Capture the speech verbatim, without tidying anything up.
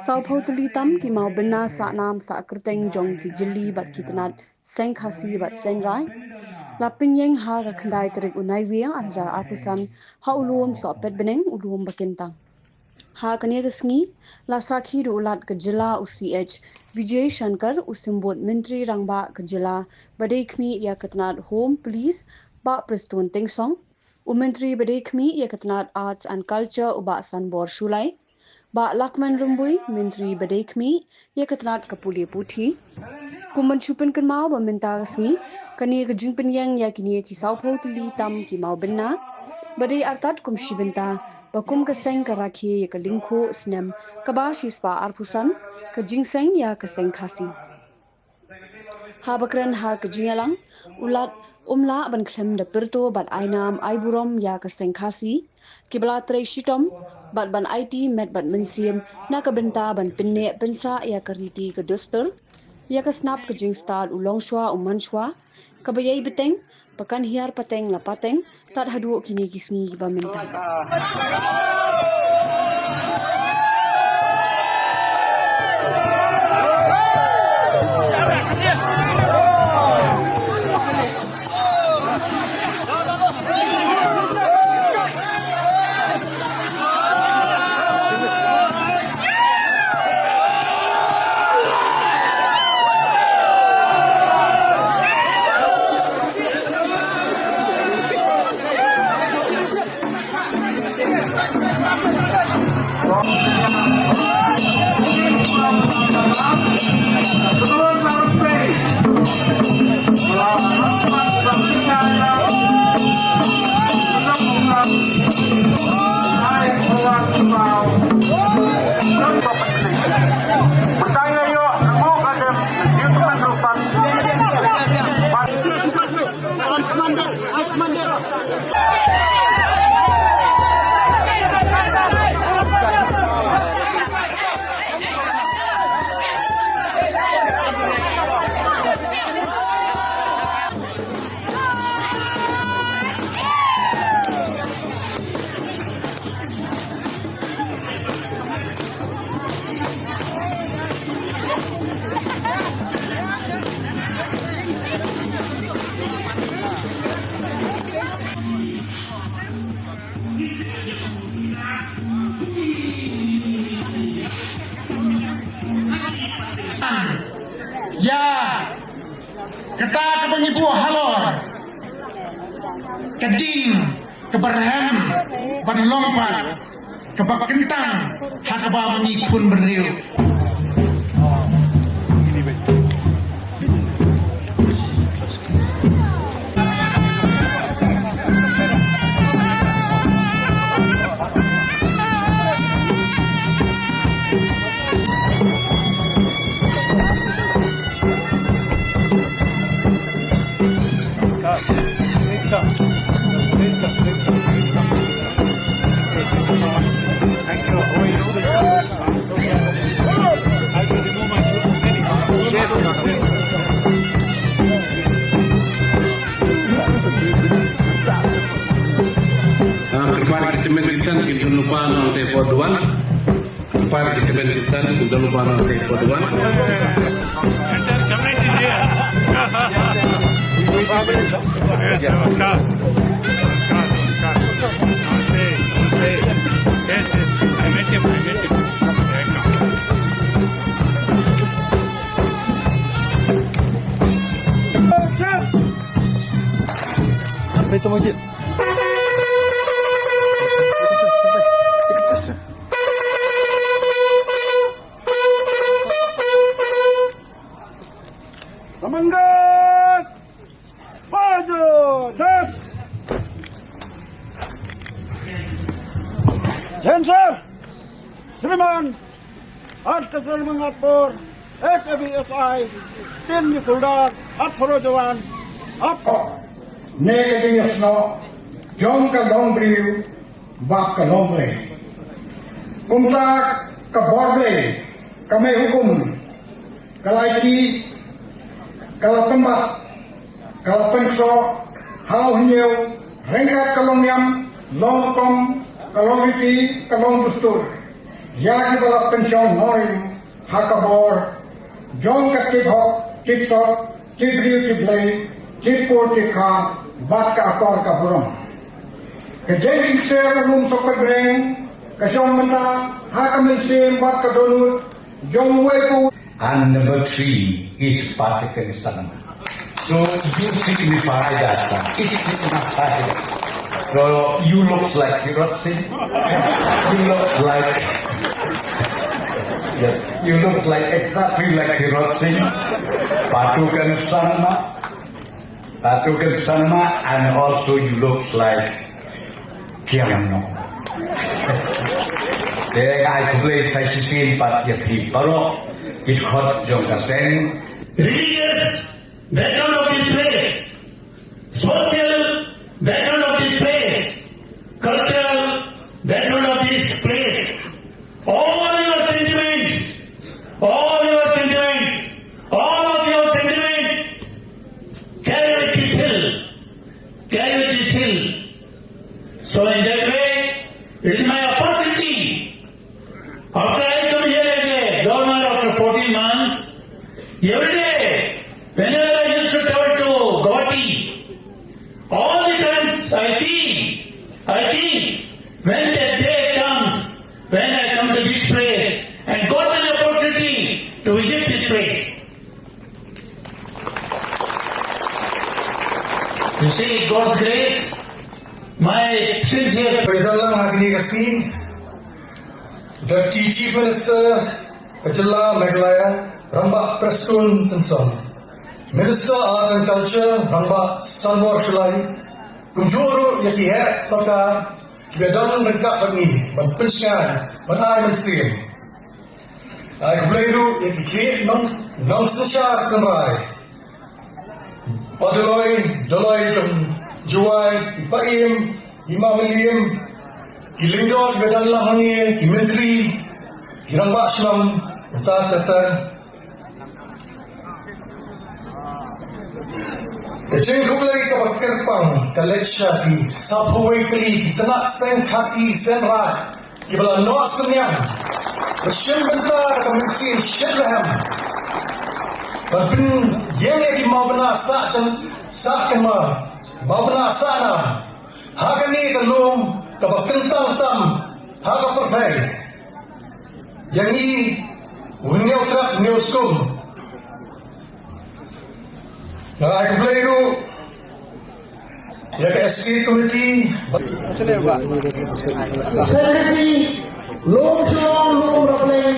Sawphew tylli tam ki mawbynna sah nam sah kyrteng jong ki jylli bad ki tnat Seng Khasi bad Seng Rai la pynïeng ha ka khyndai tarik u Naiwieng ar hajar arphew san ha u lum Sohpetbneng, u lum Bakyntang. Ha kane ka sngi la sakhi da u Lat ka jylla u C H Vijay Shankar, u Symbud Myntri Rangbah ka jylla ba dei khmih ïa ka tnat Home Police Bah Prestone Tynsong, u Myntri ba dei khmih ïa ka tnat Arts and Culture u Bah Sanbor Shullai, Bah Lahkmen Rymbui, Myntri ba dei khmih ïa ka tnat ka pule puthi. Kum ban shu pynkynmaw ba mynta ka sngi kane ka jingpynïeng ïa kine ki sawphew tylli tam ki mawbynna ba dei artat kum shi bynta ba kum ka seng ka rakhe ïa ka lyngkhuh snem kaba shispah arphew san ka jingseng ïa ka Seng Khasi. Haba kren ha ka jingïalang, u Lat um lah ban khlem da pyrto bad ai nam ai burom ïa ka Seng Khasi, kiba la trei shitom bad ban aiti met bad mynsiem na ka bynta ban pynneh pynsah ïa ka riti ka dustur, ïa ka snap ka jingstad u longshuwa u mansuwa, kaba ïai bteng ba kan hiar pateng la pateng tad haduh kine ki sngi kiba mynta. Ïa kata kaba ngi buh halor ka ding kaba rhem ban long pat kaba kyntang ha kaba ma ngi khun bynriew. Ah, kyrpad ki tymmen ki san kin don lypa na ute por duan. Kyrpad ki tymmen ki san kin don lypa na ute por duan. Semangat! Maju! Jas! Jensar! Shriman! At ka semangat por, H A B S I, tin ni fuldar, at phoro jawan, at ne ka jingïasnoh jong ka longbriew bad ka longblei. Kumta ka bor Blei ka mei hukum ka la ïaid, ka la pynbat, ka la pynksoh ha u hynñiew ryngkat ka longniam longkong Ka long riti, ka long dustur ïa kiba la pynshong noh ha ka bor jong ka tip hok, tip sot, tip briew, tip Blei, tip kur, tip kha, bad ka akor ka burom. Ka jingkynse ka lum sokpet breng ka shong mynta ha ka mynsiem bad ka dohnud jong uwei pa uwei. And number three is Patukan Sangma. So you signify that, sir. It signifies. So you looks like Tirot Singh. You looks like, yes, you looks like, exactly like Tirot Singh. Patukan Sangma. Patukan Sangma, and also you looks like Kiang Nong. Te nga ai khublei sa shisien pat ïa phi baroh ki dkhot jong ka seng. Religious background of this place, social background of this place, cultural background of this place, all your sentiments, all your sentiments, all of your sentiments carry with this hill, carry with this hill. So in that way, it is my opportunity. After I come here as a governor after fourteen months, every day, whenever I used to travel to Guwahati, all the times I see, I think, when that day comes, when I come to this place and got an opportunity to visit this place. You see, God's grace, my sincere. Pyndonkam ha kane ka sngi, Deputy Chief Minister ka jylla Meghalaya, Rangbah Prestone Tynsong, Minister Art and Culture, Rangbah Sanbor Shullai, kumjuh ruh ïa ki heh sorkar kiba don ryngkat bad ngi ban pynshngaiñ, ban ai mynsiem. Ai khublei ruh ïa ki khlieh nong, nongsynshar tynrai, Bah Dolloi, Dolloi jong Jowai, ki paiem, ki mawmylliem, ki lyngdoh kiba don lang hangne, ki myntri, ki rangbah shnong, uta ter ter. Ka jingkhublei kaba kyrpang ka leit sha ki saphew wei tylli ki tnat seng Khasi seng Raij kiba la noh synñiang, ba shim bynta da ka mynsiem shit rhem ban pynïeng ïa ki mawbynna sah jan, sah kynmaw, mawbynna sah nam ha kane ka lum kaba kyntang tam ha ka pyrthei. Ïa ngi u Hynñiewtrep Hynñiewskum. Nga ai khublei ruh ïa ka Estate Committee. Secretary, Lum Shillong, Lum Rapleng.